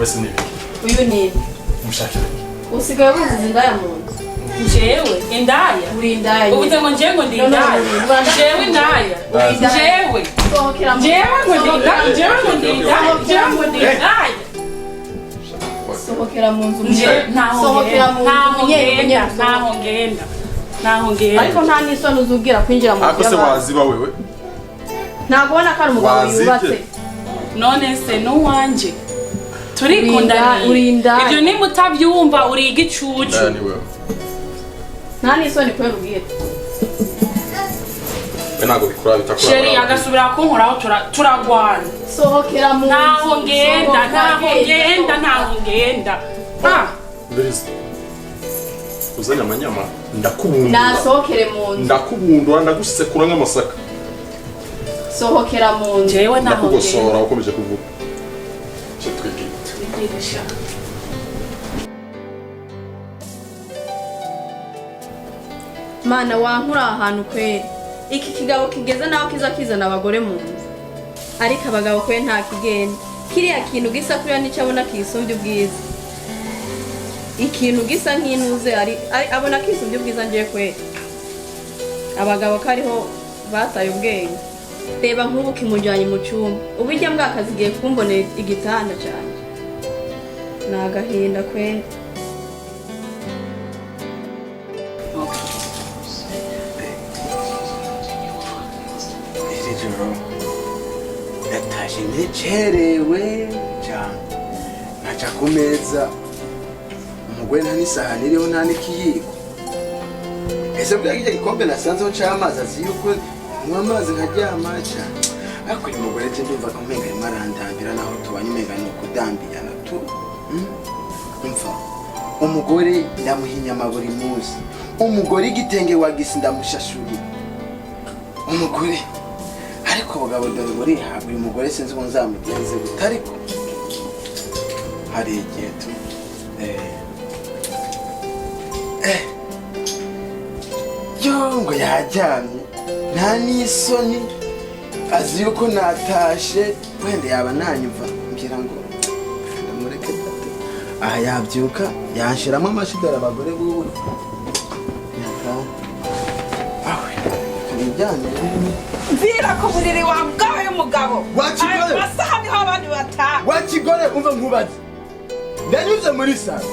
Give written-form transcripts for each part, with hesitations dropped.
Wese ni ibiki? Uyu ni Mushakira. Usigaye wuzuza indaya mu nzu. Jewe indaya? Uri indaya. Ubuze ngo njewe ngo ndi No, no, indaya? no, no, no. Jewe indaya? Uri indaya. Jewe? Sohokera mu Jewe ngo ndi indaya? Jewe ngo ndi indaya? Jewe ngo ndi indaya? Sohokera mu nzu. Nje ntaho Sohokera ngenda. mu nzu. Ntaho Munye ngenda, ntaho ngenda, ntaho ngenda. Ariko nta n'isoni uzubwira kwinjira mu nzu Ako se y'abandi? waziba wewe. Ntabwo ubona ko ari umugabo Wazibye? yubatse? None se n'uwanje turikundaniye. Uri indaya. Ibyo nimba utabyumva, uri igicucu. Ndaya ni wewe. Nta n'isoni kubera ubwira. We ntabwo bikura bitakura. Chéri, agasubira kunkoraho turagwana. Sohokera mu nzu. Ntaho ngenda. Sohoka, Ntaho genda, ngenda. Sohoka. Ntaho ngenda. Ah. Mbirizi. Uzanye amanyama ndakubundura. Nasohokere mu nzu. Ndakubundura, ndagusekura nk'amasaka. Sohokera mu nzu. Jewe ntaho ngenda. Ndakugosora ukomeje kuvuga. Cyo twigire. Twigirisha. Mana, wankura ahantu kweri. Iki kigabo kigeze naho kiza kizana abagore mu nzu, ariko abagabo kweri nta kigenda. Kiriya kintu gisa kuriya nicyo abona kisumbya ubwiza, ikintu gisa nk'intuze abona kisumbya ubwiza. Ngiye kweri, abagabo kariho bataye ubwenge. Reba nk'ubu kimujyanye mu cyumba, ubu ijya mbwakazi igiye kumbonera igitanda cyane. Ni agahinda kweri. Iri joro natashe necerewe cyane, nkaca ku meza, umugore nta n'isahani iriho, nta n'ikiyiko. Ese buriya kirya gikombe nasanzeho c'amazi, azi yuko nywa amazi nkaryama cyane? Ariko uyu mugore je ndumva ko umenga arimo arandambira, naho tubanye umenga ni ukudambirana tu. Umva, umugore ndamuha inyama buri munsi, umugore igitenge wagisi ndamushashurira umugore, ariko abagabo dore burihabwa. Uyu mugore sinzi ngo nzamugenze gute, ariko hari igihe tu yo ngo yaryamye, nta n'isoni, azi yuko natashe. Wenda yaba nanyumva, mbwira ngo ndamureke gato, aha yabyuka yanshiramo amashidara. Abagore b'ubu yataha awe niryamye. Mvira ku buriri wa bwawe y'umugabo. Wakigore. Ayo masaha niho abandi bataha. Wakigore, umva nkubaze, ndanyuze muri salo,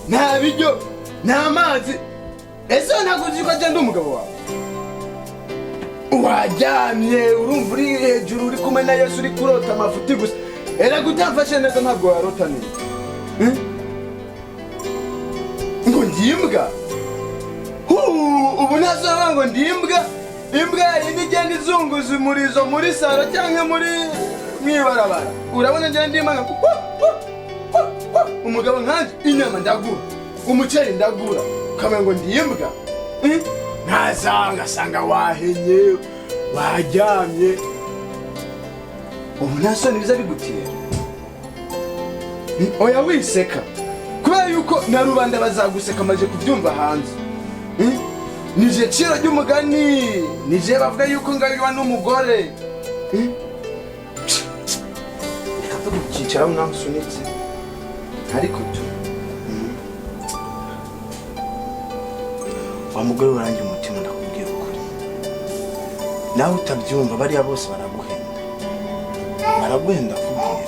nta biryo, nta mazi. Ese ntabwo uzi ko agenda umugabo wawe waryamye? Urumva uri hejuru, uri kumwe na Yesu, uri kurota amafuti gusa. Erega utamfashe neza ntabwo warota neza. Eh? Ngo ndimbwa? Ubu ntazoba ngo ndimbwa, imbwa yayindi igenda izunguza umurizo muri salo cyangwa muri mwibarabara. Urabona njye ndimba nka umugabo nkanjye, inyama ndagura, umuceri ndagura, ukamenya ngo ndimbwa? Eh? Nkaza ngasanga wahenye, waryamye. Ubu nta soni biza bigutera? Oya, wiseka, kubera yuko na rubanda bazaguseka, amaze kubyumva hanze. Nije ciro ry'umugani, nije bavuga yuko ngabirwa n'umugore. Reka mve kucyicaraho naho usunitse, ariko tu wa mugore urangiye umutima. Ndakubwira ukuri, nawe utabyumva, bariya bose baraguhenda, baraguhenda kubwira.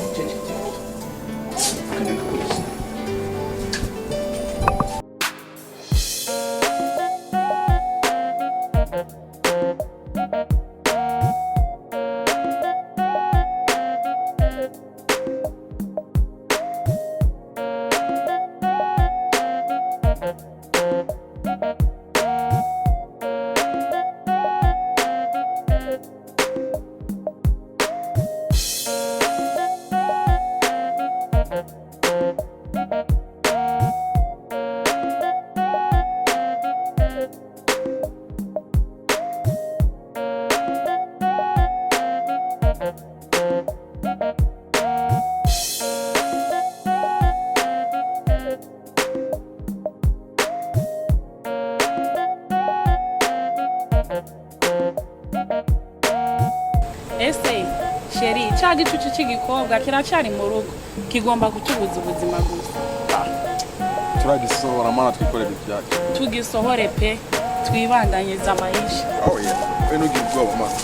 Nicecekere, kagenda kurisa. Ese Chéri, ca gicucu c'igikobwa kiracari mu rugo, kigomba kutubuza ubuzima gusa. Turagisohora mana, twikorera ibyacu. Tugisohore pe, twibandanyiriza amayisha. Oh yeah, we ntugire ubwoba mana.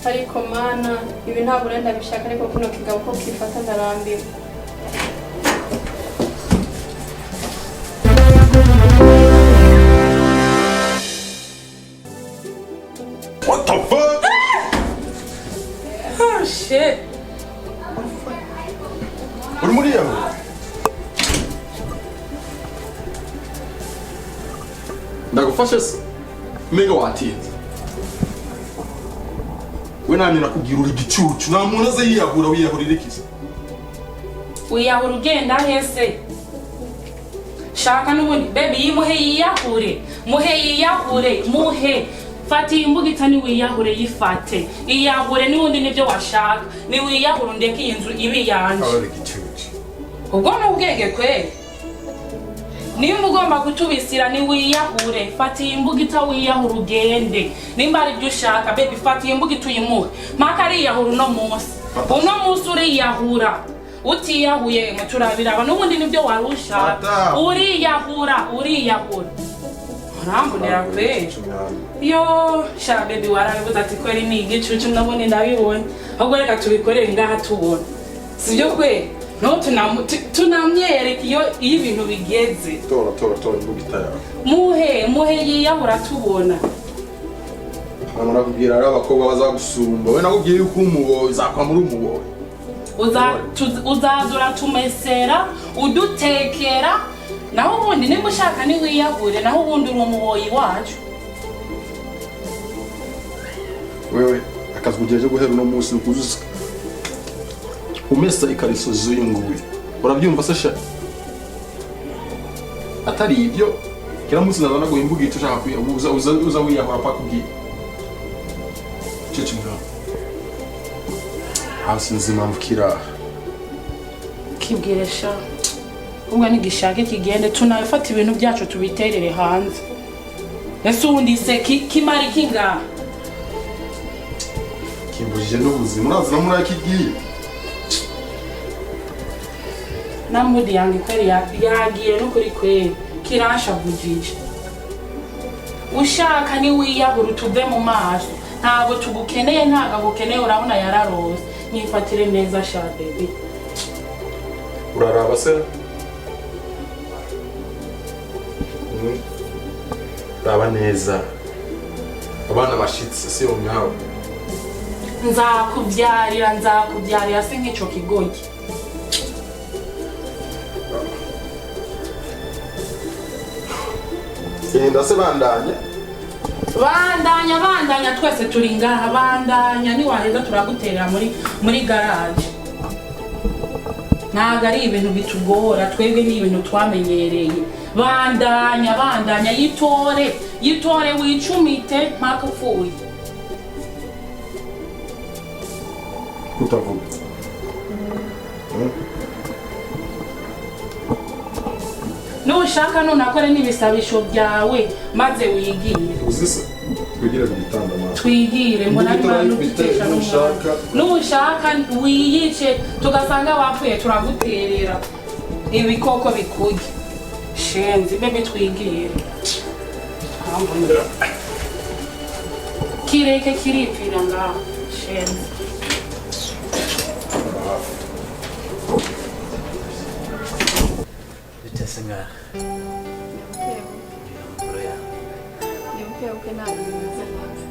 Ariko mana, ibi ntabwo rero ndabishaka, ariko kuno kigabo ko kifata ndarambiwe. What the fuck? Oh shit. Uri muri yawe? Ndagufashe se? Mbega watinze. We namye nakubwira, uri igicucu. Nta muntu aza yiyahura. Wiyahurira iki se? Wiyahura ugenda hese? Shaka n'ubundi baby, yimuhe yiyahure, muhe yiyahure, muhe. Fata iyi mbugita niwiyahure, yifate iyahure n'ubundi nibyo washaka. Niwiyahure undeke iyi nzu ibe iyanje. Uri igicucu. Ubwo ni ubwenge kweli. Nimba ugomba kutubisira, niwiyahure. Fata iyi mbugita wiyahure ugende, nimba ari byo ushaka. Baby, fata iyi mbugita uyimuhe mpaka ariyahura uno munsi. Uno munsi uriyahura, utiyahuye mwe turabiraba. N'ubundi nibyo wari ushaka. Fata. Uriyahura, uriyahura, urambonera kweli. Yo sha baby, warabivuze ati kweli ni igicucu, n'ubundi ndabibonye. Ahubwo reka tubikorere ngaha tubona, sibyo kweli? No tunamwereka iyo ibintu bigeze. Tora, tora, tora imbugita yawe. Muhe, muhe yiyahura tubona. Hano nakubwira ari abakobwa bazagusumba. We nakubwiye yuko uri umuboyi, uzakwama uri umuboyi. Uzaza uratumesera, udutekera. Naho ubundi nimba ushaka niwiyahure, naho ubundi uri umuboyi wacu. Wewe akazi ugiye guhera uno munsi ni ukuzuza umesa ikariso z'uyu nguyu, urabyumva se sha? Atari ibyo, kila munsi naza naguha imbugita, ushaka uza uza uza wiyahura paka ugiye. Cece mwana, hasi nzi impamvu kiraha. Kibwire sha, ubwo nigishake kigende, tunabifata ibintu byacu tubiterere hanze. Ese ubundi se kimara iki ngaha? Kimbujije n'ubuzima, urazi no muri akigiye. Na mood yange kweli yagiye n'ukuri kweli, kiranshavujije. Ushaka niwiyahura utuve mu maso, ntabwo tugukeneye, ntabwo agukeneye. Urabona yararose, nyifatire neza sha baby. Uraraba se? Raba neza, abana bashitse si yo nkawe. Nzakubyarira, nzakubyarira si nk'ico kigoyi. Genda se, bandanye. Bandanya, bandanya, twese turi ngaha. Bandanya, niwaheza turaguterera muri garage. Ntabwo ari ibintu bitugora twebwe, ni ibintu twamenyereye. Bandanya, bandanya, yitore, yitore, wicumite mpaka upfuye. Kutavuga? Nushaka nunakore n'ibisabisho byawe maze wigire. Uzi se, twigire ku gitanda mwana. Twigire, mbona Imbugita niba urayifite, nudutesha nushaka. n'umwanya. Nushaka wiyice, tugasanga wapfuye turaguterera ibikoko bikurya. Shenzi baby, twigire. Ambona. Kireke kiripfira ngaho, shenzi. Bitese ngaha amakuru yawe? Ni buke buke, ntabwo bimeze neza.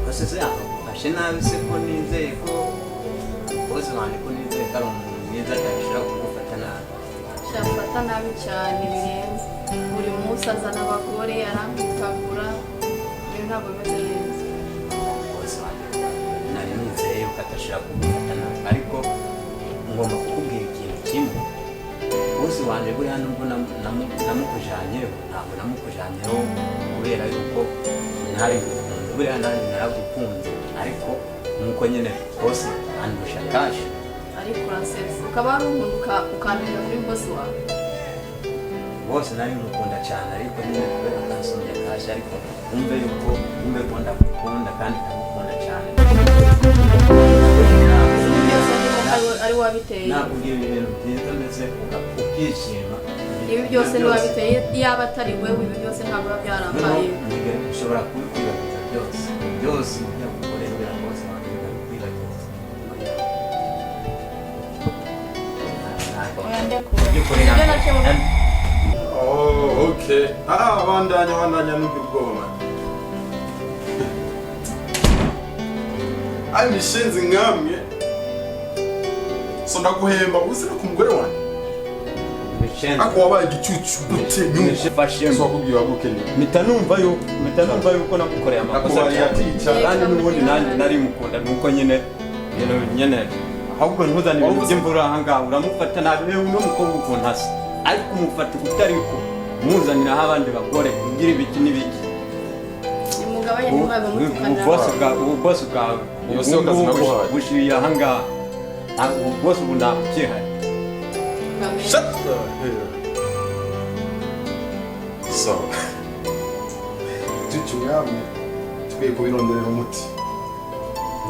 Bose se agufashe nabi se? Ko nizeye ko bose wanjye, ko nizeye ko ari umuntu mwiza, atashobora kugufata nabi? Shafata nabi cyane birenze. Buri munsi azana abagore, arampitagura, ibintu ntabwo bimeze neza. Bose wanjye nari nizeye yuko atashobora kugufata nabi, ariko ngomba kukubwira ikintu kimwe. Bose Bosi wanje buriya nubwo namukujanyeho, ntabwo namukujanyeho kubera yuko ntari gukunze. Buriya nanjye naragukunze, ariko nuko nyine bosi andusha cash. Ariko urasetsa, ukaba ari umuntu ukamenya kuri bosi wawe. Bose nari mukunda cyane, ariko nyine kubera ko ansumbya cash. Ariko wumve ko ndagukunda kandi ndagukunda cyane. Byose ndimo ko ari wabiteye. Nakubwira ibintu byiza ndetse ukishima. Ibi byose ni wabiteye. Iyaba atari wewe, ibi byose ntabwo biba byarambaye. Noneho nshobora kubikwibagiza byose byose byagukorera biriya bose wanjye ndabikwibagiza. Oya, ndekura. By'ukuri. Ibyo nacyo Oh, okay. Ah, bandanya, bandanya, ntugire ubwoba man. Ayo mishenzi nkamwe. So ndaguhemba uzi no ku mugore wanjye. Ako wabaye igicucu gute nyuma? Mfashemo. So wakubwiye wagukeneye. Mpita numva yuko namukoreye amakosa Nakubariye cyane. ati cyane. Kandi n'ubundi nanjye nari mukunda, nuko nyine ibintu nyine ahubwo ntuzane ibintu by'imvura aha ngaha. Uramufata nabi. Reba uno mukobwa ukuntu asa, ariko umufata utariko muzaniraho abandi bagore ugira ibiki n'ibiki. Nimugabanye, ntimubabe mutukana. Ubu bosi bwawe Iyo siyo kazi naguhaye. Bushiriye aha ngaha. Ubu bosi ubu ntabwo ukihari. Shut the hell. So, igicucu nkamwe tukwiye kubironderera umuti.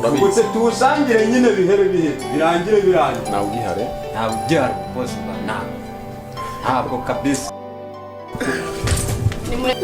Ubwo se tuwusangire nyine, bihere bihe birangire birangire. Nawe ugihare. Ntabwo ugihari bosi bwawe, ntabwo kabisa. Nimure.